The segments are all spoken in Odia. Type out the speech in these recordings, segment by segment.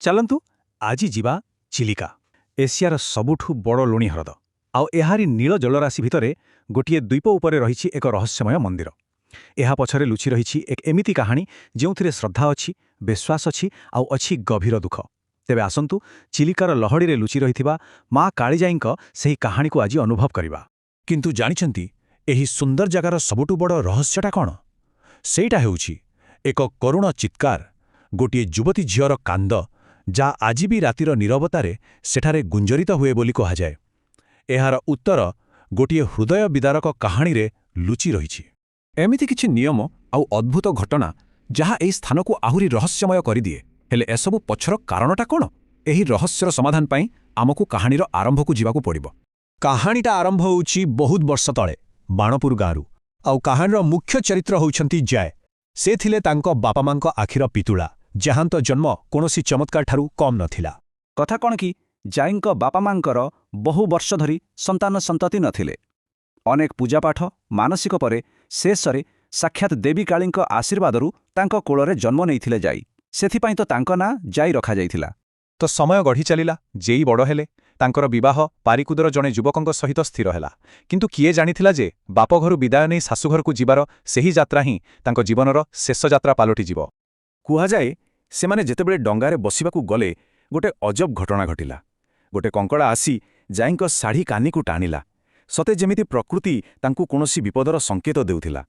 ଚାଲନ୍ତୁ ଆଜି ଯିବା ଚିଲିକା, ଏସିଆର ସବୁଠୁ ବଡ଼ ଲୁଣି ହ୍ରଦ। ଆଉ ଏହାରି ନୀଳ ଜଳରାଶି ଭିତରେ ଗୋଟିଏ ଦ୍ୱୀପ ଉପରେ ରହିଛି ଏକ ରହସ୍ୟମୟ ମନ୍ଦିର। ଏହା ପଛରେ ଲୁଚି ରହିଛି ଏକ ଏମିତି କାହାଣୀ, ଯେଉଁଥିରେ ଶ୍ରଦ୍ଧା ଅଛି, ବିଶ୍ୱାସ ଅଛି ଆଉ ଅଛି ଗଭୀର ଦୁଃଖ। ତେବେ ଆସନ୍ତୁ, ଚିଲିକାର ଲହଡ଼ିରେ ଲୁଚି ରହିଥିବା ମା କାଳିଜାଇଙ୍କ ସେହି କାହାଣୀକୁ ଆଜି ଅନୁଭବ କରିବା। କିନ୍ତୁ ଜାଣିଛନ୍ତି, ଏହି ସୁନ୍ଦର ଜାଗାର ସବୁଠୁ ବଡ଼ ରହସ୍ୟଟା କ'ଣ? ସେଇଟା ହେଉଛି ଏକ କରୁଣ ଚିତ୍କାର, ଗୋଟିଏ ଯୁବତୀ ଝିଅର କାନ୍ଦ, ଯାହା ଆଜି ବି ରାତିର ନୀରବତାରେ ସେଠାରେ ଗୁଞ୍ଜରିତ ହୁଏ ବୋଲି କୁହାଯାଏ। ଏହାର ଉତ୍ତର ଗୋଟିଏ ହୃଦୟ ବିଦାରକ କାହାଣୀରେ ଲୁଚି ରହିଛି। ଏମିତି କିଛି ନିୟମ ଆଉ ଅଦ୍ଭୁତ ଘଟଣା, ଯାହା ଏହି ସ୍ଥାନକୁ ଆହୁରି ରହସ୍ୟମୟ କରିଦିଏ। ହେଲେ ଏସବୁ ପଛର କାରଣଟା କ'ଣ? ଏହି ରହସ୍ୟର ସମାଧାନ ପାଇଁ ଆମକୁ କାହାଣୀର ଆରମ୍ଭକୁ ଯିବାକୁ ପଡ଼ିବ। କାହାଣୀଟା ଆରମ୍ଭ ହେଉଛି ବହୁତ ବର୍ଷ ତଳେ ବାଣପୁର ଗାଁରୁ। ଆଉ କାହାଣୀର ମୁଖ୍ୟ ଚରିତ୍ର ହେଉଛନ୍ତି ଜୟ। ସେ ଥିଲେ ତାଙ୍କ ବାପାମାଙ୍କ ଆଖିର ପିତୁଳା, ଯାହାଙ୍କ ଜନ୍ମ କୌଣସି ଚମତ୍କାରଠାରୁ କମ୍ ନଥିଲା। କଥା କ'ଣ କି, ଜାଇଙ୍କ ବାପାମାଙ୍କର ବହୁ ବର୍ଷ ଧରି ସନ୍ତାନ ସନ୍ତତି ନଥିଲେ। ଅନେକ ପୂଜାପାଠ, ମାନସିକ ପରେ ଶେଷରେ ସାକ୍ଷାତ ଦେବୀ କାଳୀଙ୍କ ଆଶୀର୍ବାଦରୁ ତାଙ୍କ କୋଳରେ ଜନ୍ମ ନେଇଥିଲେ ଯାଇ। ସେଥିପାଇଁ ତ ତାଙ୍କ ନାଁ ଯାଇ ରଖାଯାଇଥିଲା। ତ ସମୟ ଗଢ଼ି ଚାଲିଲା, ଜେଇ ବଡ଼ ହେଲେ। ତାଙ୍କର ବିବାହ ପାରିକୁଦର ଜଣେ ଯୁବକଙ୍କ ସହିତ ସ୍ଥିର ହେଲା। କିନ୍ତୁ କିଏ ଜାଣିଥିଲା ଯେ ବାପଘରୁ ବିଦାୟ ନେଇ ଶାଶୁଘରକୁ ଯିବାର ସେହି ଯାତ୍ରା ହିଁ ତାଙ୍କ ଜୀବନର ଶେଷ ଯାତ୍ରା ପାଲଟିଯିବ। କୁହାଯାଏ, ସେମାନେ ଯେତେବେଳେ ଡଙ୍ଗାରେ ବସିବାକୁ ଗଲେ, ଗୋଟେ ଅଜବ ଘଟଣା ଘଟିଲା। ଗୋଟେ କଙ୍କଡ଼ା ଆସି ଜାଇଙ୍କ ଶାଢ଼ୀ କାନିକୁ ଟାଣିଲା, ସତେ ଯେମିତି ପ୍ରକୃତି ତାଙ୍କୁ କୌଣସି ବିପଦର ସଂକେତ ଦେଉଥିଲା।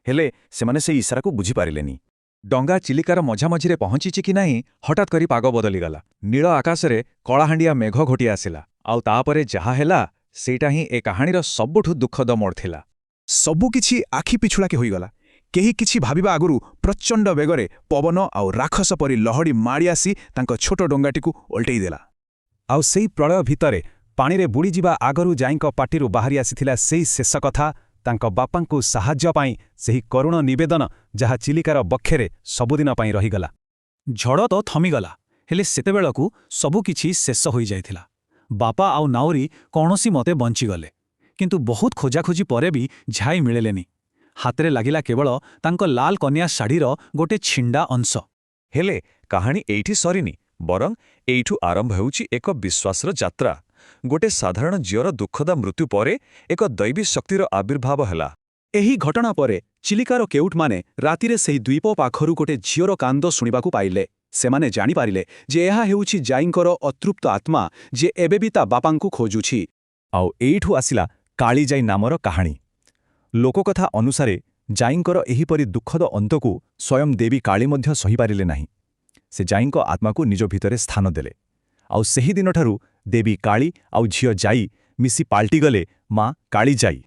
ହେଲେ ସେମାନେ ସେଇ ଇଶାରାକୁ ବୁଝିପାରିଲେନି। ଡଙ୍ଗା ଚିଲିକାର ମଝାମଝିରେ ପହଞ୍ଚିଛି କି ନାହିଁ, ହଠାତ୍ କରି ପାଗ ବଦଳିଗଲା। ନୀଳ ଆକାଶରେ କଳାହାଣ୍ଡିଆ ମେଘ ଘୋଟି ଆସିଲା। ଆଉ ତାପରେ ଯାହା ହେଲା, ସେଇଟା ହିଁ ଏ କାହାଣୀର ସବୁଠୁ ଦୁଃଖଦ ମୋଡ଼ ଥିଲା। ସବୁକିଛି ଆଖି ପିଛୁଳାକେ ହୋଇଗଲା। କେହି କିଛି ଭାବିବା ଆଗରୁ ପ୍ରଚଣ୍ଡ ବେଗରେ ପବନ ଆଉ ରାକ୍ଷସ ପରି ଲହଡ଼ି ମାଡ଼ି ଆସି ତାଙ୍କ ଛୋଟ ଡଙ୍ଗାଟିକୁ ଓଲଟେଇ ଦେଲା। ଆଉ ସେଇ ପ୍ରଳୟ ଭିତରେ ପାଣିରେ ବୁଡ଼ିଯିବା ଆଗରୁ ଜାଇଙ୍କ ପାଟିରୁ ବାହାରି ଆସିଥିଲା ସେଇ ଶେଷ କଥା, ତାଙ୍କ ବାପାଙ୍କୁ ସାହାଯ୍ୟ ପାଇଁ ସେହି କରୁଣ ନିବେଦନ, ଯାହା ଚିଲିକାର ବକ୍ଷରେ ସବୁଦିନ ପାଇଁ ରହିଗଲା। ଝଡ଼ ତ ଥମିଗଲା, ହେଲେ ସେତେବେଳକୁ ସବୁକିଛି ଶେଷ ହୋଇଯାଇଥିଲା। ବାପା ଆଉ ନାଉରୀ କୌଣସି ମତେ ବଞ୍ଚିଗଲେ, କିନ୍ତୁ ବହୁତ ଖୋଜାଖୋଜି ପରେ ବି ଝାଇ ମିଳିଲେନି। ହାତରେ ଲାଗିଲା କେବଳ ତାଙ୍କ ଲାଲ କନ୍ୟା ଶାଢ଼ୀର ଗୋଟେ ଛିଣ୍ଡା ଅଂଶ। ହେଲେ କାହାଣୀ ଏଇଠି ସରିନି, ବରଂ ଏଇଠୁ ଆରମ୍ଭ ହେଉଛି ଏକ ବିଶ୍ୱାସର ଯାତ୍ରା। ଗୋଟେ ସାଧାରଣ ଝିଅର ଦୁଃଖଦ ମୃତ୍ୟୁ ପରେ ଏକ ଦୈବୀ ଶକ୍ତିର ଆବିର୍ଭାବ ହେଲା। ଏହି ଘଟଣା ପରେ ଚିଲିକାର କେଉଟମାନେ ରାତିରେ ସେହି ଦ୍ୱୀପ ପାଖରୁ ଗୋଟେ ଝିଅର କାନ୍ଦ ଶୁଣିବାକୁ ପାଇଲେ। ସେମାନେ ଜାଣିପାରିଲେ ଯେ ଏହା ହେଉଛି ଜାଇଙ୍କର ଅତୃପ୍ତ ଆତ୍ମା, ଯେ ଏବେ ବି ତା ବାପାଙ୍କୁ ଖୋଜୁଛି। ଆଉ ଏଇଠୁ ଆସିଲା କାଳିଜାଇ ନାମର କାହାଣୀ। ଲୋକକଥା ଅନୁସାରେ ଜାଇଙ୍କର ଏହିପରି ଦୁଃଖଦ ଅନ୍ତକୁ ସ୍ୱୟଂ ଦେବୀ କାଳୀ ମଧ୍ୟ ସହିପାରିଲେ ନାହିଁ। ସେ ଜାଇଙ୍କ ଆତ୍ମାକୁ ନିଜ ଭିତରେ ସ୍ଥାନ ଦେଲେ। ଆଉ ସେହି ଦିନଠାରୁ ଦେବୀ କାଳୀ ଆଉ ଝିଅ ଜାଇ ମିଶି ପାଲଟିଗଲେ ମା କାଳିଜାଇ।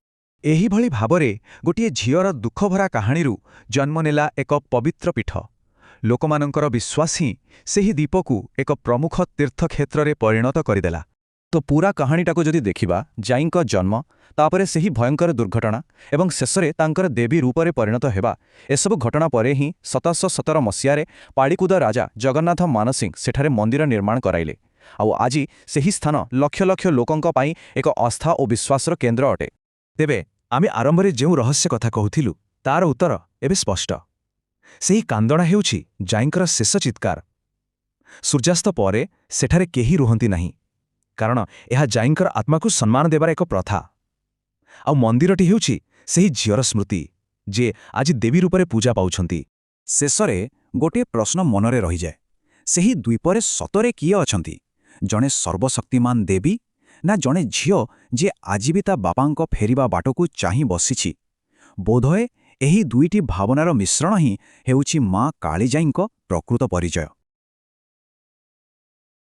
ଏହିଭଳି ଭାବରେ ଗୋଟିଏ ଝିଅର ଦୁଃଖଭରା କାହାଣୀରୁ ଜନ୍ମ ନେଲା ଏକ ପବିତ୍ର ପୀଠ। ଲୋକମାନଙ୍କର ବିଶ୍ୱାସ ହିଁ ସେହି ଦ୍ୱୀପକୁ ଏକ ପ୍ରମୁଖ ତୀର୍ଥକ୍ଷେତ୍ରରେ ପରିଣତ କରିଦେଲା। ତ ପୁରା କାହାଣୀଟାକୁ ଯଦି ଦେଖିବା, ଜାଇଙ୍କ ଜନ୍ମ, ତାପରେ ସେହି ଭୟଙ୍କର ଦୁର୍ଘଟଣା ଏବଂ ଶେଷରେ ତାଙ୍କର ଦେବୀ ରୂପରେ ପରିଣତ ହେବା, ଏସବୁ ଘଟଣା ପରେ ହିଁ 1717 ମସିହାରେ ପାରିକୁଦ ରାଜା ଜଗନ୍ନାଥ ମାନସିଂହ ସେଠାରେ ମନ୍ଦିର ନିର୍ମାଣ କରାଇଲେ। ଆଉ ଆଜି ସେହି ସ୍ଥାନ ଲକ୍ଷ ଲକ୍ଷ ଲୋକଙ୍କ ପାଇଁ ଏକ ଆସ୍ଥା ଓ ବିଶ୍ୱାସର କେନ୍ଦ୍ର ଅଟେ। ତେବେ ଆମେ ଆରମ୍ଭରେ ଯେଉଁ ରହସ୍ୟ କଥା କହୁଥିଲୁ, ତାର ଉତ୍ତର ଏବେ ସ୍ପଷ୍ଟ। ସେହି କାନ୍ଦଣା ହେଉଛି ଜାଇଙ୍କର ଶେଷ ଚିତ୍କାର। ସୂର୍ଯ୍ୟାସ୍ତ ପରେ ସେଠାରେ କେହି ରୁହନ୍ତି ନାହିଁ, କାରଣ ଏହା ଜାଇଙ୍କର ଆତ୍ମାକୁ ସମ୍ମାନ ଦେବାର ଏକ ପ୍ରଥା। ଆଉ ମନ୍ଦିରଟି ହେଉଛି ସେହି ଝିଅର ସ୍ମୃତି, ଯେ ଆଜି ଦେବୀ ରୂପରେ ପୂଜା ପାଉଛନ୍ତି। ଶେଷରେ ଗୋଟିଏ ପ୍ରଶ୍ନ ମନରେ ରହିଯାଏ, ସେହି ଦ୍ୱୀପରେ ସତରେ କିଏ ଅଛନ୍ତି? ଜଣେ ସର୍ବଶକ୍ତିମାନ ଦେବୀ, ନା ଜଣେ ଝିଅ, ଯିଏ ଆଜି ବି ତା ବାପାଙ୍କ ଫେରିବା ବାଟକୁ ଚାହିଁ ବସିଛି? ବୋଧହୁଏ ଏହି ଦୁଇଟି ଭାବନାର ମିଶ୍ରଣ ହିଁ ହେଉଛି ମା କାଳିଜାଇଙ୍କ ପ୍ରକୃତ ପରିଚୟ।